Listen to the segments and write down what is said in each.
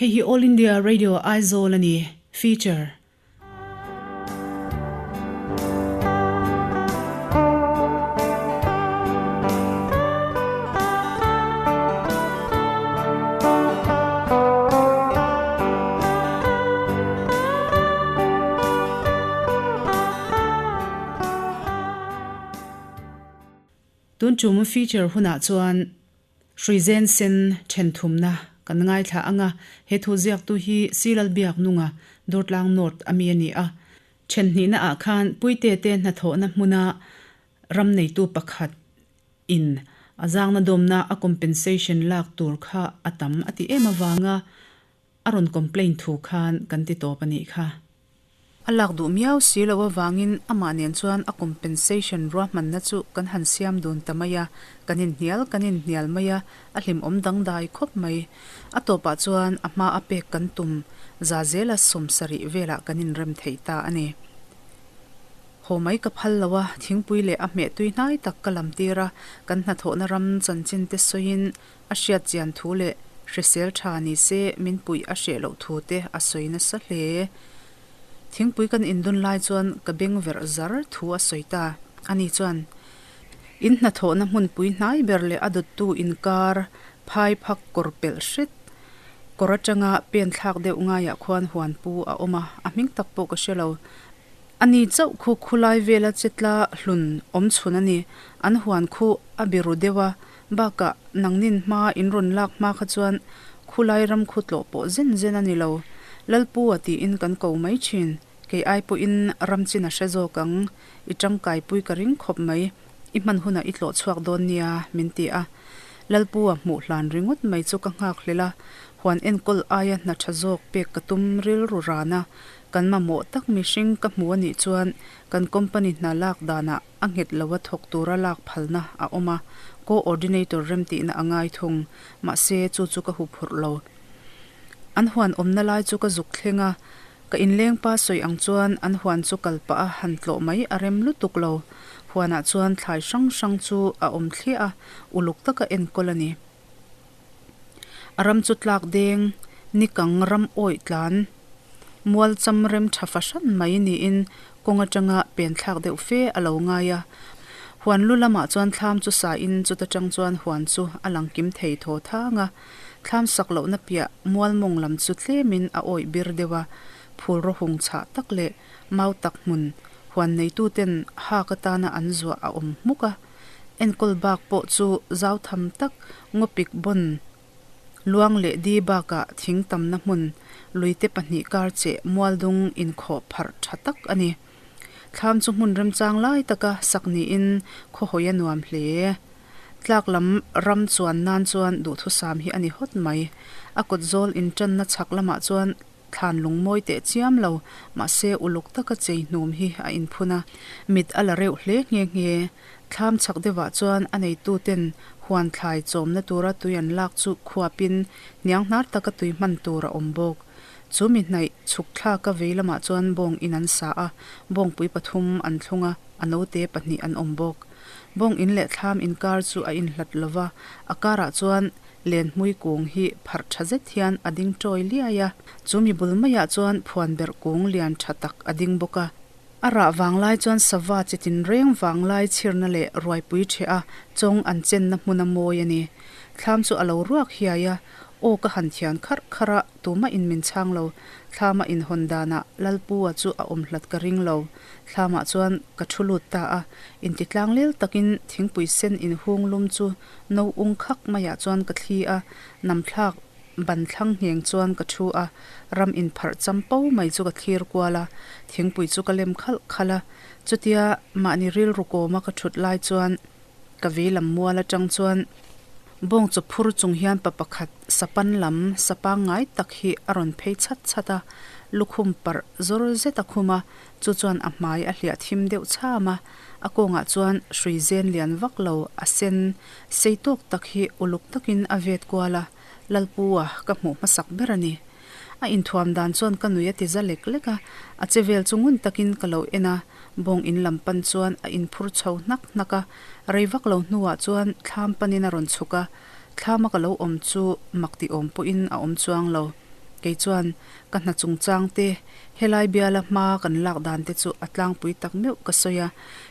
Hei hi All India Radio Aizawl a ni. Feature. Tun tum feature hunah chuan Hruizen sen then thumna kan ngaithla ang a, he thu ziaktu hi Silal Biaknunga, Durtlang North a mi a ni a. Then hnihna ah khan Puite te hnathawhna hmuna ram neitu pakhat in a zangna dawmna a compensation lak tur kha a tam a ti em avanga a rawn complain thu khan kan ti tawp a nih kha. A lak duh miau si loh avangin amah nen chuan a compensation ruahmanna chu kan han siam dun ta mai a, kan inhnial kan inhnial mai a, a hlimawm dangdai khawp mai. A tawpah chuan a hma a pek kan tum za zela 70 velah kan inrem thei ta a ni. Haw mai ka phal lo a, thingpui leh a hmeh tui hnai tak ka lam tir a, kan hnathawhna ram chanchin te sawiin a hriat chian thu leh hrisel tha ni se min puih a hreh loh thu te a sawi nasa hle. Thingpui kan indun lai chuan ka beng verh zar thu a sawi ta. Ani chuan, In hnathawhna hmunpui hnai ber leh a dawttu inkar phai phak kawr pelh hret kawr atanga pen thlak deuh ngaiah khuan huan pu a awm a, a hming tak pawh ka hre lo. Ani chauh khu khulai vela chetla hlun awm chhun a ni. An huan khu a biru deuh a, bakah nangnin hma in rawn lak hma kha chuan khulai ram khu tlawh pawh zen zen a ni lo. Lalpu a tiin kan ko mai thin. Kei ai pawhin ram chin a hre zawk ang. I tangkaipui ka ring khawp mai. I hman hunah i tlawh chhuak dawn nia, min ti a. Lalpu a hmuh hlan ringawt mai chu ka nghak hlel a, huan enkawl aia hna tha zawk pek ka tum rilru ran a. Kan mamawh tak mihring ka hmu a nih chuan kan company hna lak danah a nghet lo a thawk tura lak phalna a awm a, co-ordinator remtihna a ngai thung. Mahse, chu chu ka huphurh lo. An huan awmna lai chu ka zuk thleng a, ka inleng pa sawi ang chuan an huan chu kal pah a han tlawh mai a rem lutuk lo. Huanah chuan thlai hrang hrang chu a awm thliah a, uluk taka enkawl a ni. A ram chu tlak deng, nikang ram awih tlan, mual cham rem tha fahran mai niin kawng atanga pen thlak deuh fe a lo ngai a. Huan lu lamah chuan thlam chu sain chuta tang chuan huan chu a lang kim thei thaw thang a. Thlam sak lohna piah mual mawng lam chu tlemin a awih bir deuh a, phul rawhung chhah tak leh mau tak hmun huan neituten hak atana an zuah a awm hmuk a. Enkawl bak pawh chu zau tham tak ngawpik bawn luang leh di bakah thing tamna hmun luite pahnih kar cheh mualdung inkhawh pharh tha tak a ni. Thlam chu hmun remchang lai taka sak niin khawhawi a nuam hle. Tlak lam ram chuan nan chuan duhthusam hi a ni hawt mai. A kawt zawl intanna chhak lamah chuan Thlan lungmawi teh chiam lo, mahse uluk taka chei hnum hi a inphun a, mit a la reuh hle nghe nghe. Thlam chhak deuhah chuan a neituten huan thlai chawmna tura tui an lak chu khuapin hniang hnar taka tui hman tur a awm bawk. Chu mi hnaih chhuk thlaka vei lamah chuan bawng in an sa a, bawngpui pathum an thlung a, a note pahnih an awm bawk. Bawng in leh thlam inkar chu a inhlat lova, a karah chuan Lenhmui kung hi pharh tha zet hian a ding tawi liai a, chu mi bul maiah chuan phuan berh kung lian tha tak a ding bawk a. A rah vang lai chuan sava chi tinreng vang lai chhirna leh ruaipui ṭheh a chawng an chenna hmun a mawi a ni. Thlam chu a lo ruak hiai a, aw ka han thian kharh kharh a, tumah in min chhang lo. Thlama inhawn danah Lalpu-a chu a awm hlat ka ring lo. Thlamah chuan ka thu lut ta a, intitlang lel takin thingpui sen inhung lum chu No ung khak maiah chuan ka thli a, namthlak ban thlang ngheng chuan ka thu a, ram inpharh champo mai chu ka thlir kual a, thingpui chu ka lem khalh khalh a, chutia mahni rilru kawma ka thut lai chuan ka vei lam mual atang chuan bawng chaw phur chung hian pa pakhat sapan lam sa pangngai tak hi a rawn phei chhat chhat a, lukhum parh zawr zet a khum a, chu chuan a hmai a hliah thim deuh chham a. A kawngah chuan hrui zen lian vak lo a sen sei tawk tak hi uluk takin a vet kual a, Lalpu-a ka hmuh hmasak ber a ni. A inthuam dan chuan ka nui a ti za lek lek a, a che vel chu ngun takin ka lo en a, bawng in lam pan chuan a inphur chho hnak hnak a, rei vak lo hnuah chuan thlam panin a rawn chhuk a, thlama ka lo awm chu mak ti awm pawhin a awm chuang lo. Kei chuan ka hna chungchang te, helai biala hma kan lak dan te chu a tlangpui tak meuh ka sawi a,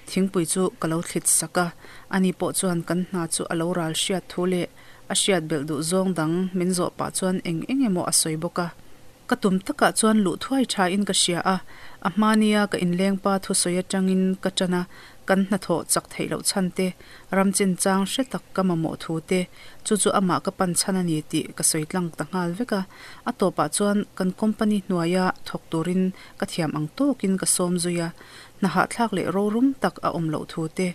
thingpui chu ka lo thlit sak a, ani pawh chuan kan hna chu a lo ral hriat thu leh a hriat belh duh zawng dang min zawh pah chuan eng eng emaw a sawi bawk a. Ka tum takah chuan luh thuai tha in ka hria a, a hmania ka inlengpa thusawi atangin ka tan a, kan hnathawh chak theih loh chhan te, ram chinchang hre tak ka mamawh thu te, chu chu amah ka pan chhan a ni tih ka sawi tlang ta nghal vek a. A tawpah chuan kan company hnuaia thawk turin ka thiam ang tawkin ka sawm zui a, hna hahthlak leh rorum tak a awm loh thu te,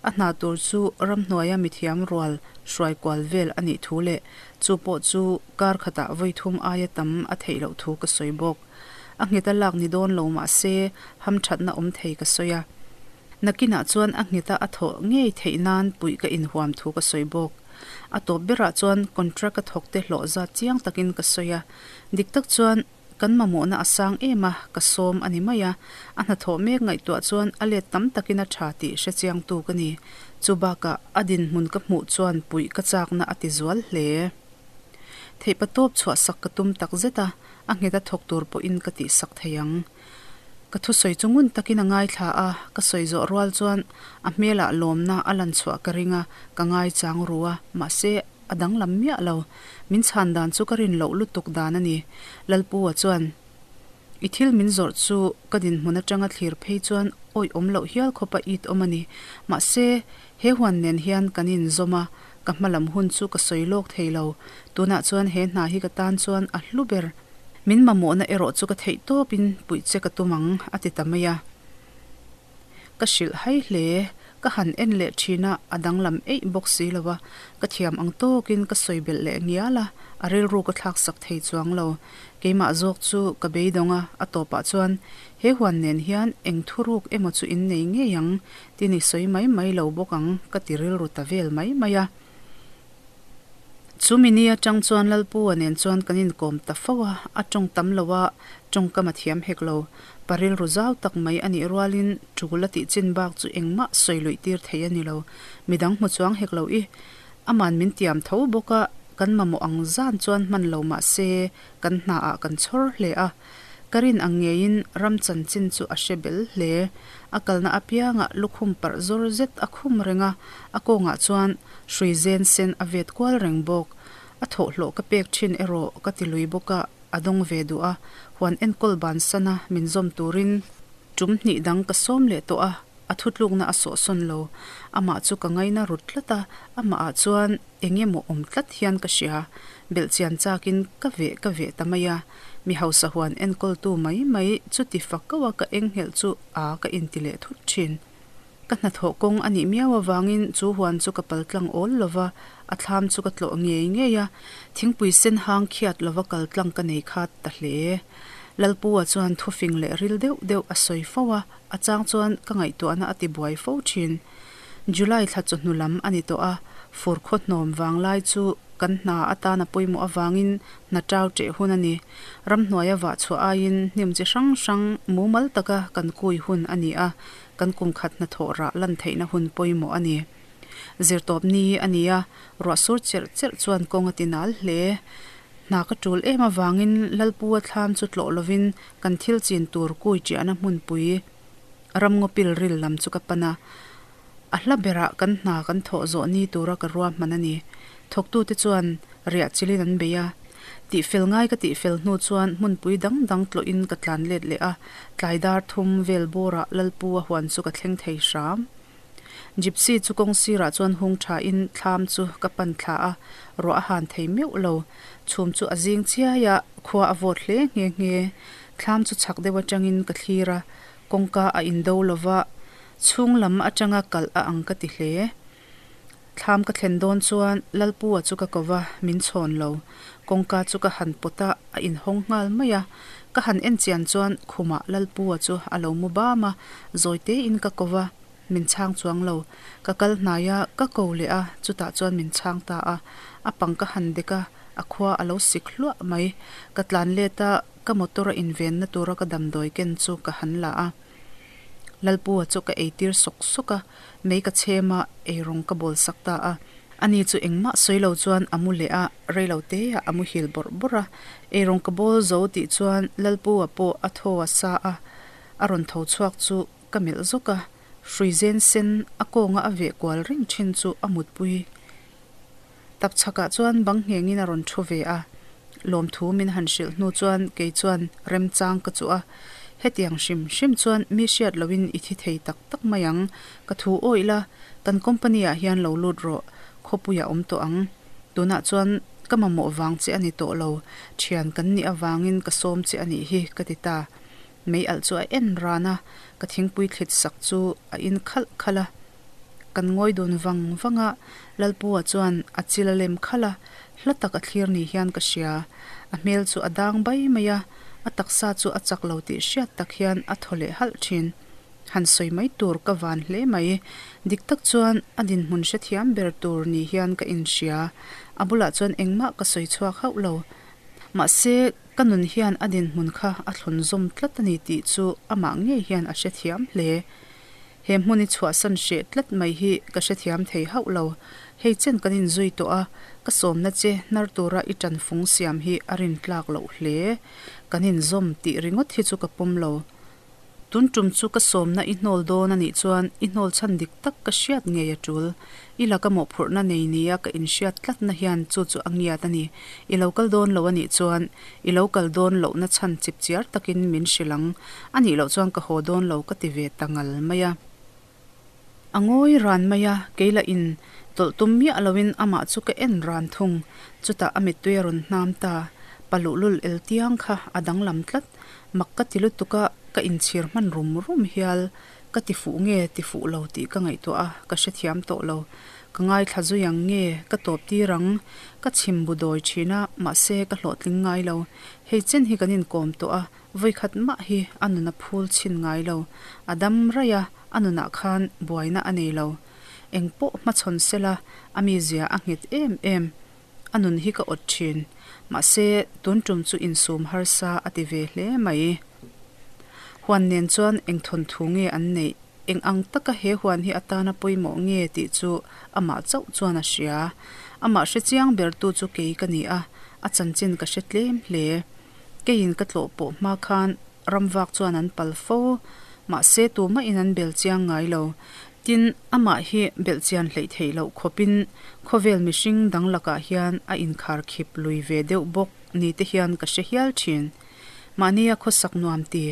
a hna tur chu ramhnuaia mithiam rual hruai kual vel a nih thu leh chu pawh chu kar khatah vawi thum aia tam a theih loh thu ka sawi bawk. A nghet a lak ni dawn lo mah se hamthatna awm thei ka sawi a. Nakinah chuan a ngheta a thawh ngei theih nan puih ka inhuam thu ka sawi bawk. A tawp berah chuan contract a thawkte hlawh zat chiang takin ka sawi a. Dik tak chuan kan mamawhna a sang em a, ka sawm a ni mai a. A hnathawh mek ngaihtuah chuan a let tam takin a tha tih hre chiangtu ka ni. Chu bakah a dinhmun ka hmuh chuan puih ka chakna a ti zual hle. Theihpatawp chhuahsak ka tum tak zet a, a ngheta thawk tur pawhin ka tihsak thei ang. Ka thusawi chu ngun takin a ngaithla a, ka sawi zawh rual chuan a hmelah lawmna a lan chhuah ka ring a, ka ngaichang ru a, mahse a danglam miah lo. Min chhan dan chu ka rin loh lutuk dan a ni. Lalpu-a chuan, I thil min zawrh chu ka dinhmun atanga thlir phei chuan awih awm loh hial khawpa it awm a ni. Mahse, he huan nen hian kan inzawm a, ka hmalam hun chu ka sawi lawk thei lo. Tunah chuan he hna hi ka tan chuan a hlu ber. Min mamawhna erawh chu ka theih tawpin puih che ka tum ang, a ti ta mai a. Ka hrilh hai hle. Ka han en leh thin a, a danglam eih bawk si lo a. Ka thiam ang tawkin ka sawi belh leh ngial a, a rilru ka thlaksak thei chuang lo. Keimah zawk chu ka beidawng a, a tawpah chuan, He huan nen hian eng thuruk emaw chu in nei ngei ang, tin i sawi mai mai lo bawk ang, ka ti rilru ta vel mai mai a. Chumi ni atang chuan Lalpu-a nen chuan kan inkawm ta fo a, a tawng tam lo a, tawngkam a thiam hek lo. Pa rilru zau tak mai a nih rualin tul a tih chin bak chu engmah sawi luih tir thei a ni lo. Midang hmu chuang hek lo i, aman min tiam tho bawk a, kan mamawh ang zan chuan hman lo mah se kan hnaah kan chhawr hle a. Ka rin ang ngeiin ram chanchin chu a hre bel hle. A kalna apiangah lukhum parh zawr zet a khum reng a, a kawngah chuan hrui zen sen a vet kual reng bawk. A thawhhlawh ka pek thin erawh ka ti lui bawk a, a dawng ve duh a, huan enkawl bansana min zawm turin tum hnih dang ka sawm leh tawh a, a thutlukna a sawhsawn lo. Amah chu ka ngaina rut tlat a, amahah chuan eng emaw awm tlat hian ka hria. Belhchian chakin ka veh ka veh ta mai a, mi hausa huan enkawltu mai mai chuti fak koh a ka enghelh chu a ka inti leh thut thin. Ka hnathawh kawng a nih miau avangin chu huan chu ka pal tlang awl lo va, a thlam chu ka tlawh ngei ngei a, thingpui sen hang khiat lova kal tlang ka nei khat ta hle. Lalpu-a chuan thufing leh ril deuh deuh a sawi fo a, a chang chuan ka ngaihtuahna a ti buai fo thin. July thla chawhnu lam a ni tawh a, fur khaw hnawm vang lai chu kan hna atan a pawimawh avangin hna tau ṭeh hun a ni. Ramhnuaia vah chhuah aiin hnim chi hrang hrang mumal taka kan kui hun a ni a, kan kum khat hnathawh rah lan theihna hun pawimawh a ni. Zirtawp ni a ni a, ruah sur cherh cherh chuan kawng a ti nal hle. Hna ka ṭul em avangin Lalpu-a thlam chu tlawh lovin kan thil chin tur kui ṭiahna hmunpui ramngaw pil ril lam chu ka pan a. A hla berah kan hna kan thawh zawh ni tura ka ruahman a ni. Thawktute chuan riah chilin an bei a. Tihfel ngai ka tihfel hnu chuan hmunpui dang dang tlawhin ka tlan let leh a, tlai dar thum vel bawrah Lalpu a huan chu ka thleng thei hram. Gypsy chu kawng sirah chuan hung thain thlam chu ka pan thla a, ruah a han thei meuh lo. Chhum chu a zing chiai a, khua a vawt hle nghe nghe. Thlam chu chhak deuh atangin ka thlir a, kawngka a indo lova, chhung lam atanga kalh a ang ka ti hle. Thlam ka thlen dawn chuan Lalpu-a chu ka ko va, min chhawn lo. Kawngka chu ka han pawt a, a inhawng nghal mai a. Ka han en chian chuan khumah Lalpu-a chu a lo mu bam a, zawi tein ka ko va, min chhang chuang lo. Ka kal hnai a, ka ko leh a, chutah chuan min chhang ta a. A pang ka han dek a, a khua a lo sik hluah mai. Ka tlan let a, ka motor a invenna tura ka damdawi ken chu ka han la a. Lalpu-a chu ka eitir sawk sawk a, mei ka chhem a, eirawng ka bawl sak ta a. Ani chu engmah sawi lo chuan a mu leh a, rei lo teah a muhil bawrh bawrh a. Eirawng ka bawl zo tih chuan Lalpu-a pawh a thaw a sa a, a rawn tho chhuak chu ka melh zawk a, hruizen sen a kawnga a veh kual reng thin chu a mutpui. Tap chhakah chuan bang nghengin a rawn thu ve a, lawmthu min han hrilh hnu chuan kei chuan remchang ka chuh a, hetiang hrim hrim chuan mi hriat lohin i thi thei tak tak mai ang, ka thu awih la, kan company ah hian lo lut rawh, khawpuiah awm tawh ang. Tunah chuan ka mamawh vang che a ni tawh lo, thian kan nih avangin ka sawm che a nih hi ka ti ta. Mei alh chu a en ran a, ka thingpui thlit sak chu a in khalh khalh a. Kan ngawi dun vang vang a, Lalpua chuan a chil a lem khalh a, hla tak a thlir ni hian ka hria. A hmel chu a dang bai mai a, a taksa chu a chak lo tih hriat tak hian a thaw leh halh thin. Han sawi mai tur ka van hle mai. Dik tak chuan a dinhmun hrethiam ber tur ni hian ka inhria. A bulah chuan engmah ka sawi chhuak hauh lo. Mahse, ka nun hian a dinhmun kha a thlawn zawm tlat a ni tih chu amah ngei hian a hrethiam hle. He hmun i chhuahsan hreh tlat mai hi ka hrethiam thei hauh lo. Hei chen kan inzui tawh a, ka sawmna che hnar tura i tanfung siam hi a rintlak loh hle. Kan inzawm tih ringawt hi chu ka pawm lo. Tun tum chu ka sawmna i hnawl dawn a nih chuan i hnawl chhan dik tak ka hriat ngei a tul. I laka mawhphurhna nei nia ka inhriat tlatna hian chu chu a ngiat a ni. I lo kal dawn lo a nih chuan i lo kal dawn lohna chhan chip chiar takin min hrilh ang. A nih loh chuan ka haw dawn lo ka ti ve ta ngal mai a. A ngawi ran mai a, kei lah in tawlh tum miah loin amah chu ka en ran thung. Chutah a mittui a rawn hnam ta. Pa luhlul el tiang kha a danglam tlat. Mak ka ti lutuk a, ka inchhir hman rum rum hial. Ka ti fuh nge ti fuh lo tih ka ngaihtuah a, ka hrethiam tawh lo. Ka ngaithla zui ang nge, ka tawp tir ang. Ka chhim bu dawi thin a, mahse ka hlawhtling ngai lo. Hei chen hi kan inkawm tawh a, vawikhat mah hi a nun a phul chhin ngai lo. A dam raih a, a nunah khan buaina a nei lo. Eng pawh hmachhawn sela, a mizia a nghet em em. A nun hi ka awt thin. Mahse, tun tum chu insum harsa a ti ve hle mai. Huan nen chuan eng thawnthu nge an neih? Eng ang taka he huan hi atana pawimawh nge tih chu amah chauh chuan a hria. Amah hre chiang bertu chu kei ka ni a, a chanchin ka hre tlem hle. Keiin ka tlawh pawh hma khan ramvak chuan an pal fo. Mahse, tumahin an bel chiang ngai lo. Tin, amah hi belhchian hleih theih loh khawpin khawvel mihring dang lakah hian a inkhar khip lui ve deuh bawk ni te hian ka hre hial thin. Mahnia khawsak nuam ti,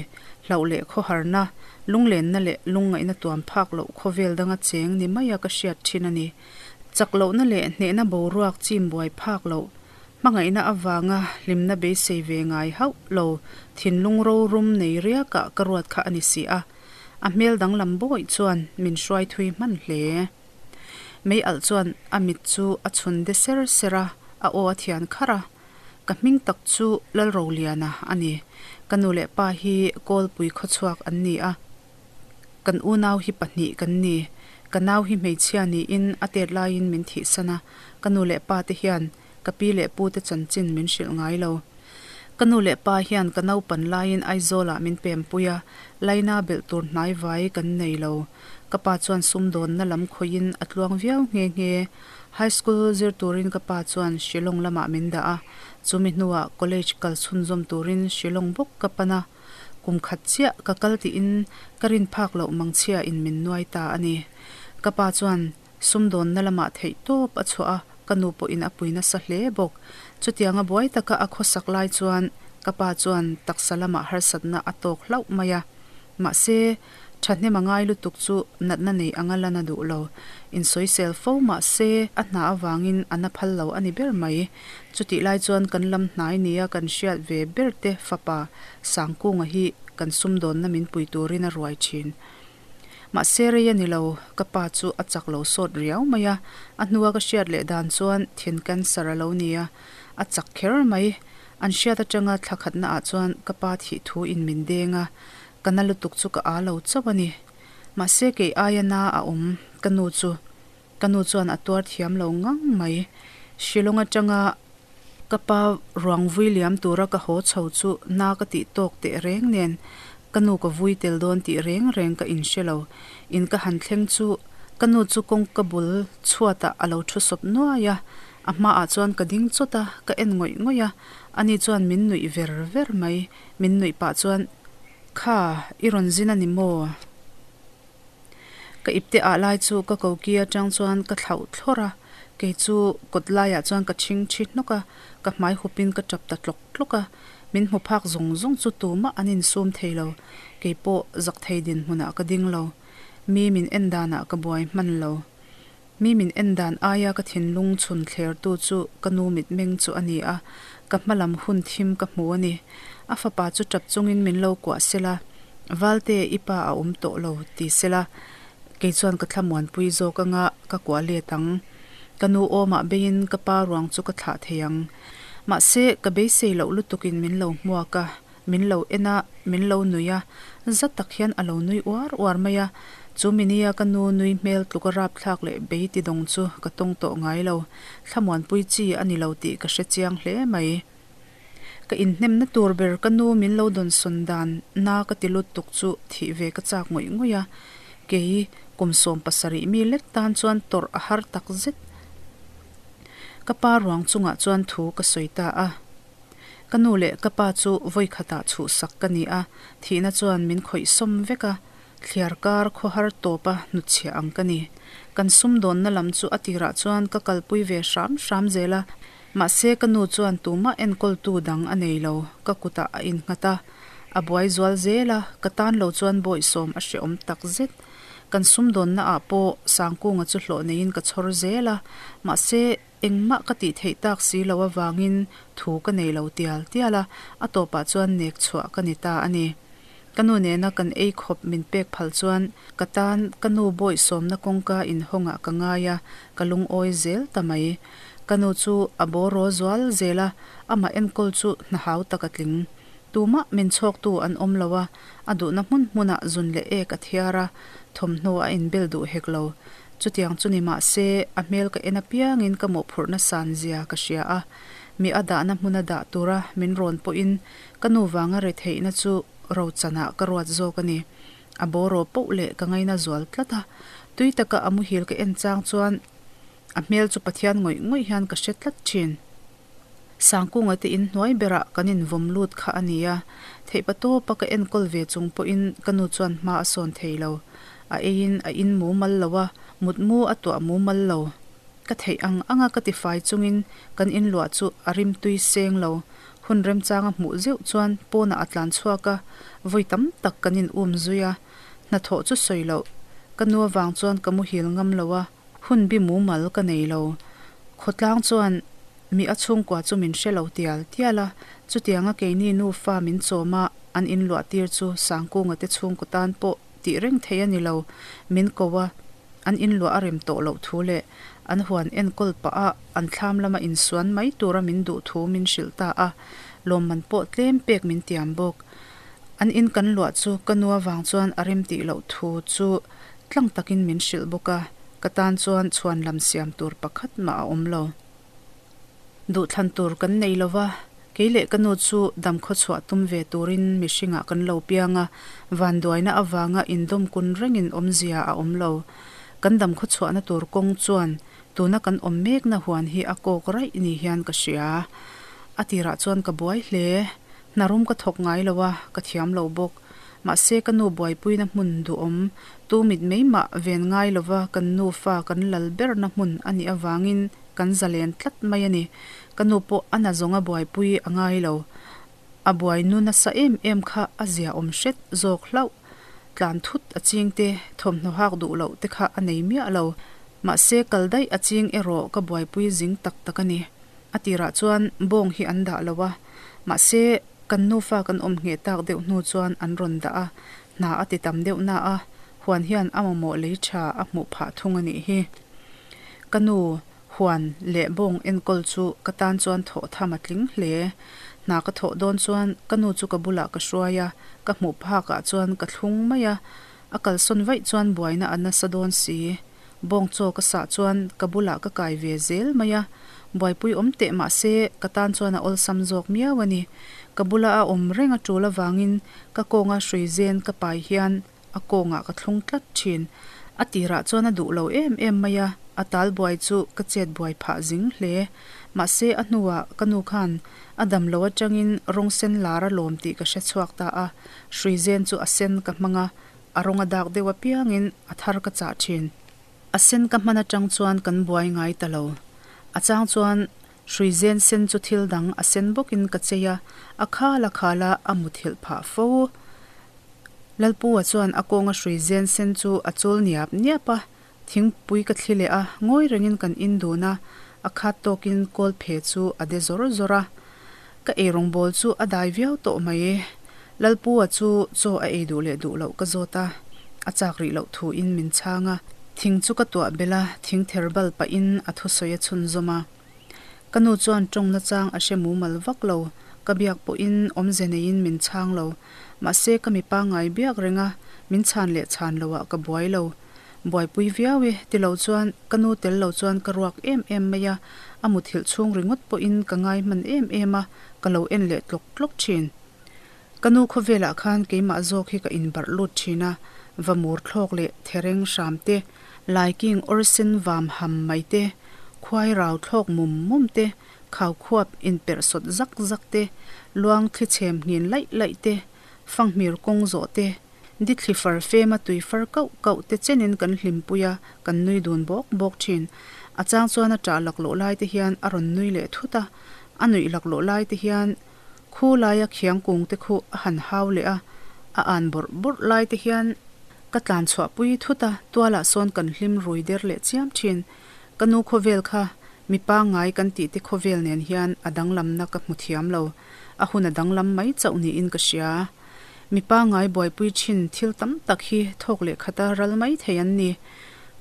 hlauh leh khawharna, lunglenna leh lungngaihna tuam phak loh khawvel danga cheng ni maia ka hriat thin a ni. Chak lohna leh hnehna boruak chim buai phak loh, hmangaihna avanga hlimna beisei ve ngai hauh lo thinlung rorum nei riakah ka ruat kha a ni si a. A hmel danglam bawih chuan min hruai thui hman hle. Mei alh chuan a mit chu a chhun de ser ser a, a aw a thian kharh a. Ka hming tak chu Lalroliana a ni. Ka nu leh pa hi Kawlpui khawchhuak an ni a. Kan unau hi pahnih kan ni. Ka nau hi hmeichhia niin a tet laiin min thihsan a. Ka nu leh pa te hian Ka pi leh pu te chanchin min hrilh ngai lo. Ka nu leh pa hian ka naupan laiin Aizawlah min pempui a, Laina belh tur hnai vai kan nei lo. Ka pa chuan sumdawnna lam khawihin a tluang viau nghe nghe. High School zir turin ka pa chuan Shillong lamah min dah a, chumi hnuah College kal chhunzawm turin Shillong bawk ka pan a. Kum khat chiah ka kal tiin ka rin phak loh mangchhia in min nuai ta a ni. Ka pa chuan Sumdawnna lamah theih tawp a chhuah a, ka nu pawhin a pui nasa hle bawk. Chutianga buai taka a khawsak lai chuan ka pa chuan taksa lamah harsatna a tawk hlauh mai a. Mahse, thahnem a ngai lutuk chu natna nei anga lan a duh lo. Insawisel fo mah se a hna avangin a na phal lo a ni ber mai. Chutih lai chuan kan lam hnai nia kan hriat ve ber te fapa Sangkunga hi kan sumdawnna min pui turin a ruai thin. Mahse rei a ni lo, ka pa chu a chak lo sawt riau mai a, a hnua ka hriat leh dan chuan thin cancer a lo ni a, a chak kher mai. An hriat atanga thla khatna ah chuan ka pa thih thu in min deng a, ka na lutuk chu ka â lo chauh a ni. Mahse kei aia na a awm, ka nu chu. Ka nu chuan a tuar thiam lo ngang mai. Shillong atanga Ka pa ruang vui liam tura ka haw chho chu na ka tih tawk teh reng nen ka nu ka vui tel dawn tih reng reng ka inhre lo. In ka han thleng chu Ka nu chu kawngka bul chhuatah a lo thu sawp nuai a, a hmaah chuan ka ding chawt a, ka en ngawih ngawih a, ani chuan min nuih ver ver mai. Min nuih pah chuan, Kha, i rawn zin a ni maw? Ka ipte ah lai chu ka koki atang chuan ka thlauh thlawrh a, kei chu kawt laiah chuan ka chhing thi hnawk a, ka hmai hupin ka tap ta tlawk tlawk a, min hmu phak zawng zawng chu tumah an insum thei lo, kei pawh zak thei dinhmunah ka ding lo, mi min en danah ka buai hman lo. Mi min en dan aia ka thinlung chhun thlertu chu ka nu mitmeng chu a ni a, ka hmalam hun thim ka hmu a ni. A fapa chu tap chungin min lo kuah sela, Valte, i pa a awm tawh lo, ti sela, kei chuan ka thlamuanpui zawk anga ka kuah let ang. Ka nu awmah beiin ka pa ruang chu ka thlah thei ang. Mahse, ka beisei loh lutukin min lo hmuak a. Min lo en a, min lo nui a, za tak hian a lo nui uar uar mai a. Chu minia ka nu nui hmel tluk a rapthlak leh bei ti dawng chu ka tawng tawh ngai lo. Thlamuanpui chi a ni lo tih ka hre chiang hle mai. Ka inhnemna tur ber ka nu min lo dawnsawn dan na ka ti lut tuk chu thih ve ka chak ngawih ngawih a. Kei kum 70 mi lek tan chuan tawrh a har tak zet. Ka pa ruang chungah chuan thu ka sawi ta a. Ka nu leh ka pa chu vawi khatah chhuhsak ka ni a, thihna chuan min khawih sawm vek a, thliar kar khawhar tawpa hnutchhiah ang ka ni. Kan sumdawnna lam chu a tirah chuan ka kalpui ve hram hram zel a, mahse ka nu chuan tumah enkawltu dang a nei lo, ka kutah a innghat a, a buai zual zel a, ka tan lo chuan bawihsawm a hrehawm tak zet. Kan sumdawnna ah pawh Sangkunga chu hlawh neiin ka chhawr zel a, mahse Engmah ka tih theih tak si lo avangin thu ka nei lo tial tial a, a tawpah chuan nek chhuah ka ni ta a ni. Ka nu nena kan ei khawp min pek phal chuan ka tan ka nu bawihsawmna kawngka inhawngah ka ngai a, ka lungawi zel ta mai. Ka nu chu a bawraw zual zel a, amah enkawl chu hna hau tak a tling. Tumah min chhawktu an awm lo a, a duhna hmun hmunah zun leh ek a thiar a, thawmhnaw a inbel duh hek lo. Chutiang chu ni mah se, a hmel ka en apiangin ka mawhphurhna san zia ka hria a. Mi a dahna hmuna dah tura min rawn pawhin ka nu vanga retheihna chu rochanah ka ruat zawk a ni. A bawraw poh leh ka ngaina zual tlat a. Tui taka a muhil ka en chang chuan a hmel chu Pathian ngawih ngawih hian ka hre tlat thin. Sangkunga te in hnuai berah kan invawm lut kha a ni a, theihpa tawpa ka enkawl ve chung pawhin ka nu chuan hma a sawn thei lo. A eiin a in mumal lo a, mutmu a tuah mumal lo. Ka theih ang anga ka tifai chungin kan inluah chu a rimtui seng lo. Hun remchanga hmuh zeuh chuan pawnah a tlan chhuak a, vawi tam tak kan in um zui a. Hnathawh chu sawi loh. Ka nu avang chuan ka muhil ngam lo a. Hun bi mumal ka nei lo. Khawtlang chuan mi a chhungkua chu min hre lo tial tial a, chutianga keini nufa min chawm a, an inluah tir chu Sangkunga te chhungkaw tan pawh tih reng thei a ni lo. Min ko a, an inluah a rem tawh loh thu leh an huan enkawl pah a an thlam lama insuan mai tura min duh thu min hrilh ta a, lawmman pawh tlem pek min tiam bawk. An in kan luah chu ka nu avang chuan a rem tih loh thu chu Tlang takin min hrilh bawk a, ka tan chuan chhuan lam siam tur pakhat mah a awm lo. Duhthlan tur kan nei lo va, kei leh ka nu chu damkhaw chhuah tum ve turin mihringah kan lo piang a, vanduaina avanga indawm kun rengin awmzia a awm lo. Kan damkhaw chhuahna tur kawng chuan tuna kan awm mekna huan hi a kawk raih ni hian ka hria. A tirah chuan ka buai hle. Hnarum ka thawk ngai lo a, ka thiam lo bawk. Mahse ka nu buaipuina hmun duhawm, tu mit mai mah ven ngai lova kan nufa kan lal berna hmun a nih avangin kan zalen tlat mai a ni. Ka nu pawh a na zawnga buaipui a ngai lo. A buai nu nasa em em kha a zia awm hret zawk hlauh. Tlan thut a ching te, thawmhnaw hak duh loh te kha a nei miah lo. Mahse kal daih a ching erawh ka buaipui zing tak tak a ni. A tirah chuan bawng hi an dah lo a, mahse Kan nufa kan awm ngheh tak deuh hnu chuan an rawn dah a, hna a ti tam deuh na a, huan hian a mamawh lei tha a hmuh phah thung a nih hi. Ka nu, huan leh bawng enkawl chu ka tan chuan thawh tham a tling hle. Hna ka thawh dawn chuan ka nu chu ka bulah ka hruai a, ka hmuh phakah chuan ka thlung mai a, a kalsawn vaih chuan buaina a nasa dawn si. Bawng chaw ka sah chuan ka bulah ka kai ve zel mai a, buaipui awm teh mah se ka tan chuan a awlsam zawk miau a ni. Ka bula a awm reng a tul avangin ka kawnga hrui zen ka pai hian a kawngah ka thlung tlat thin. A tirah chuan a duh lo em em mai a, a tal buai chu ka chet buai phah zing hle. Mahse a hnuah ka nu khan a dam lo atangin rawng sen lar a lawm tih ka hre chhuak ta a, hruizen chu a sen ka hmang a, a rawng a dak deuh apiangin a thar ka chah thin. A sen ka hman atang chuan kan buai ngai ta lo. A chang chuan hruizen sen chu thil dang a sen bawkin ka chei a, a khal a khal a, a muthilh phah fo. Lalpu-a chuan a kawnga hrui zen sen chu a chul niap niap a, thingpui ka thli leh a, ngawi rengin kan in dun a, a khat tawkin kawl phe chu a de zawr zawr a. Ka eirawng bawl chu a dai viau tawh mai. Lalpu-a chu chaw a ei duh leh duh loh ka zawt a, a chak rih loh thuin min chhang a. Thing chu ka tuah belh a, thing ther bal pahin a thusawi a chhunzawm a. Ka nu chuan tawng nachang a hre mumal vak lo, ka biak pawhin awmze neiin min chhang lo. Mahse ka mi pangngai biak reng a, min chhan leh chhan loah ka buai lo. Buaipui viau e, ti lo chuan ka nu tel lo chuan ka ruak em em mai a, a muthilh chhung ringawt pawhin ka ngai hman em em a, ka lo en leh tlawk tlawk thin. Ka nu khawvelah khan keimah zawk hi ka inbarh lut thin a, va mur thlawk leh thereng hram te, laiking awrsen vam ham mai te, khuai rau thlawk mum mum te, khau khuap inperh sawt zak zak te, luang thli chhem nghin laih laih te, fanghmir kawng zawh te, di thli far fema tui far kauh kauh te chenin kan hlimpui a, kan nui dun bawk bawk thin. A chang chuan a ṭah laklawh lai te hian a rawn nui leh thut a, a nuih laklawh lai te hian Khu laia khiang kung te khu a han hau leh a, a an bawrh bawrh lai te hian ka tlan chhuah pui thut a, tualah sawn kan hlim rui der leh chiam thin. Ka nu khawvel kha mi pangngai kan tih te khawvel nen hian a danglamna ka hmu thiam lo, a hun a danglam mai chauh niin ka hria. Mi pangngai buaipui thin thil tam tak hi thawk leh khata ral mai thei an ni.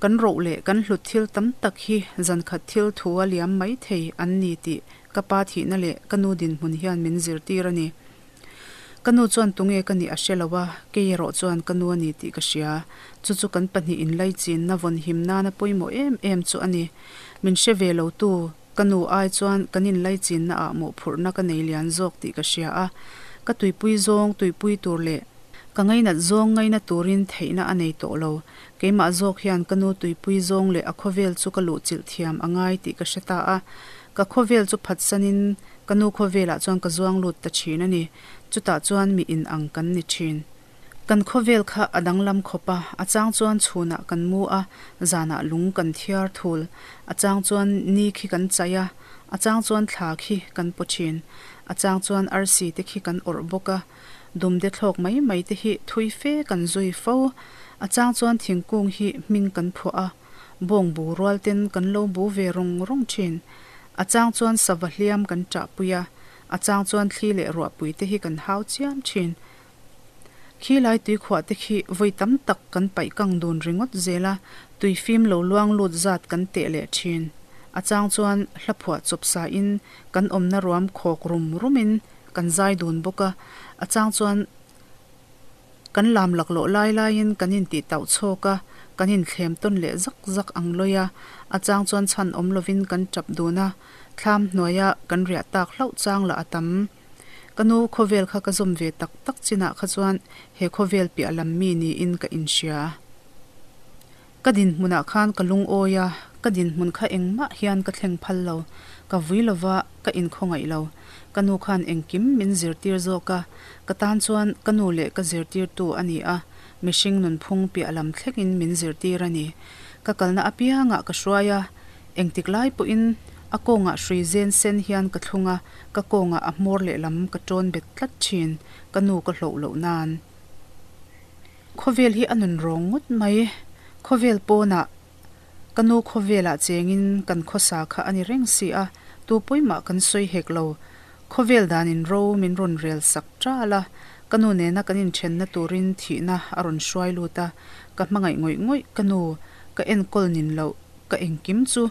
Kan roh leh kan hlut thil tam tak hi zankhat thil thu a liam mai thei an ni tih Ka pa thihna leh ka nu dinhmun hian min zirtir a ni. Ka nu chuan tunge ka nih a hre lo a, kei erawh chuan ka nu a ni tih ka hria. Chu chu kan pahnih inlaichinna vawnhim nana pawimawh em em chu a ni. Min hre ve lo tu ka nu ai chuan kan inlaichinna ah mawhphurhna ka nei lian zawk tih ka hria a. Ka tuipui zawng tuipui tur leh ka ngainat zawng ngaina turin theihna a nei tawh lo. Keimah zawk hian ka nu tuipui zawng leh a khawvel chu ka luhchilh thiam a ngai tih ka hre ta a. Ka khawvel chu phatsanin ka nu khawvelah chuan ka zuang lut ta thin a ni. Chutah chuan mi in ang kan ni thin. Kan khawvel kha a danglam khawp a, a chang chuan chhunah kan mu a, zanah lung kan thiar thul. A chang chuan ni khi kan chaih a, a chang chuan thla khi kan paw thin. A chang chuan arsi te khi kan awrh bawk a. Dumde thlawk mai mai te hi thui fe kan zui fo. A chang chuan thingkung hi hming kan phuah a. Bawng bu rual ten kan lo bu ve rawng rawng thin. A chang chuan sava hliam kan ṭah pui a, a chang chuan thli leh ruahpui te hi kan hau chiam thin. Khi lai tuikhuah te khi vawi tam tak kan paih kang dun ringawt zel a, tui fim lo luang lut zat kan teh leh thin. A chang chuan hla phuah chawp sa in kan awmna ruam khawk rum rum in kan zai dun bawk a, a chang chuan Kan lam laklawh lai laiin kan intih tauh chhawk a, kan inthlem tawn leh zak zak ang lawi a, a chang chuan chhan awm lovin kan tap dun a, thlam hnuaia kan riah tak hlauh chang lah a tam. Ka nu khawvel kha ka zawm ve tak tak chinah kha chuan he khawvel piah lam mi niin ka inhria. Ka dinhmunah khan ka lungawi a, ka dinhmun kha engmah hian ka thleng phal lo. Ka vui lo va, ka inkhawngaih lo. Ka nu khan engkim min zirtir zawk a, ka tan chuan ka nu leh ka zirtirtu a ni a, mihring nunphung piah lam thlengin min zirtir a ni. Ka kalna apiangah ka hruai a, engtik lai pawhin a kawngah hrui zen sen hian ka thlung a, ka kawngah a hmawr lehlam ka tawn bet tlat thin, ka nu ka hloh loh nan. Khawvel hi a nun rawng ngawt mai. Khawvel pawnah ka nu khawvelah chengin kan khawsa kha a ni reng si a, tu pawimah kan sawi hek lo. Khawvel danin ro min rawn rel sak ṭal a, ka nu nena kan inthenna turin thihna a rawn hruai lut a, ka hmangaih ngawih ngawih ka nu ka enkawl nin loh ka engkim chu.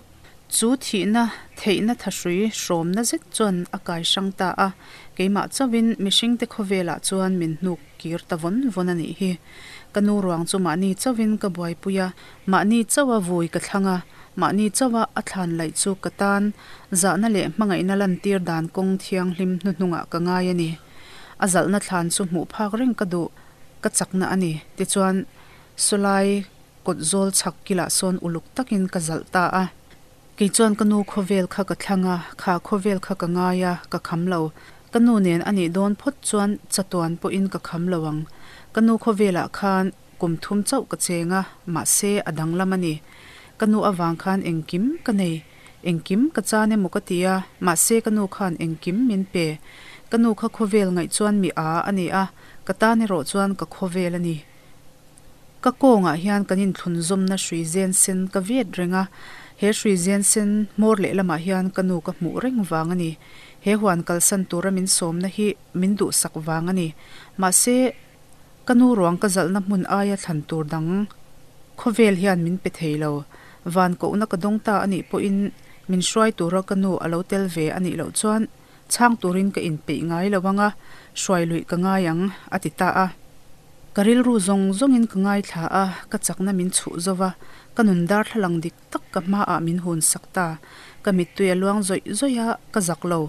Chu thihna, theihna thahrui hrawmna zet chuan a kai hrang ta a, keimah chauhin mihringte khawvelah chuan min hnuk kir ta vawn vawn a nih hi. Ka nu ruang chu mahni chauhin ka buaipui a, mahni chauha vui ka thlang a, mahni chauha a thlan laih chu ka tan zahna leh hmangaihna lantir dan kawng thianghlim hnuhnungah ka ngai a ni. A zalhna thlan chu hmuh phak reng ka duh, ka chakna a ni. Tichuan, sawlai. kawt zawl chhak kilah sawn uluk takin ka zalh ta a. Kei chuan ka nu khawvel kha ka thlang a, kha khawvel kha ka ngai a, ka kham lo. Ka nu nen a nih dawn phawt chuan chatuan pawhin ka kham lo ang. Ka nu khawvelah khan kum thum chauh ka cheng a, mahse a danglam a ni. Ka nu avang khan engkim ka nei. Engkim ka chan emaw ka ti a, mahse ka nu khan engkim min pe. Ka nu kha khawvel ngaih chuan mi a a ni a, ka tan erawh chuan ka khawvel a ni. Ka kawngah hian kan inthlunzawmna hrui zen sen ka vet reng a, he hrui zen sen hmawr lehlamah hian ka nu ka hmuh reng vang a ni. He huan kalsan tura min sawmna hi min duhsak vang a ni. Mahse, ka nu ruang ka zalhna hmun aia thlan tur dang khawvel hian min pe thei lo. Van kohna ka dawng ta a nih pawhin min hruai tura ka nu a lo tel ve a nih loh chuan Chhang turin ka inpeih ngai lo ang a, hruai luih ka ngai ang, a ti ta a. Ka rilru zawng zawngin ka ngaithla a, ka chakna min chhuh zo va, ka nun darthlalang dik tak ka hmaah min hun sak ta. Ka mittui a luang zawih zawih a, ka zak lo.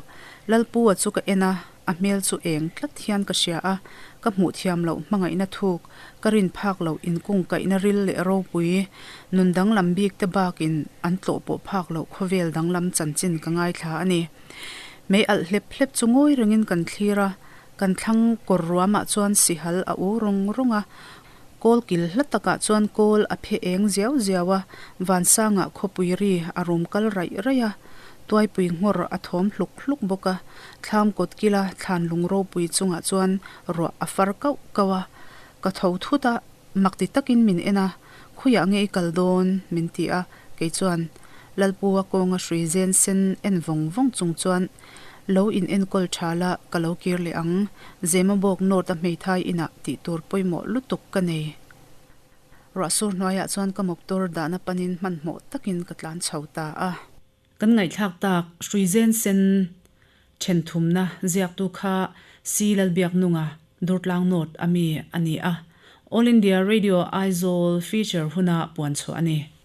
Lalpu-a chu ka en a, a hmel chu eng tlat hian ka hria a, ka hmuh thiam loh hmangaihna thuk, ka rin phak loh inkungkaihna ril leh ropui, nun danglam bik te bakin an tlawh pawh phak loh khawvel danglam chanchin ka ngaithla a ni. Mei alh hlep hlep chu ngawi rengin kan thlir a, kan thlang kawr ruamah chuan sihal a u rawng rawng a, kawl kil hla takah chuan kawl a phe eng ziau ziau a, vansangah khawpui ri a rum kal raih raih a, tuaipui nghawr a thawm hluk hluk bawk a, thlam kawt kila thlan lung ropui chungah chuan ruah a far kauh kauh a, ka tho thut a, Mak ti takin min en a, Khawiah nge i kal dawn? min ti a, kei chuan Lalpu-a kawnga hrui zen sen en vawng vawng chung chuan, Lo in enkawl tha la, ka lo kir leh ang, Zemabawk North-a hmeithai inah tih tur pawimawh lutuk ka nei. Ruahsur hnuaiah chuan ka mawktor dahna panin hmanhmawh takin ka tlan chho ta a. Kan ngaihthlak tak Hruizen Sen then thumna ziaktu kha C Lalbiaknunga Durtlang North a mi a ni a, All India Radio Aizawl feature huna puan chhuah a ni.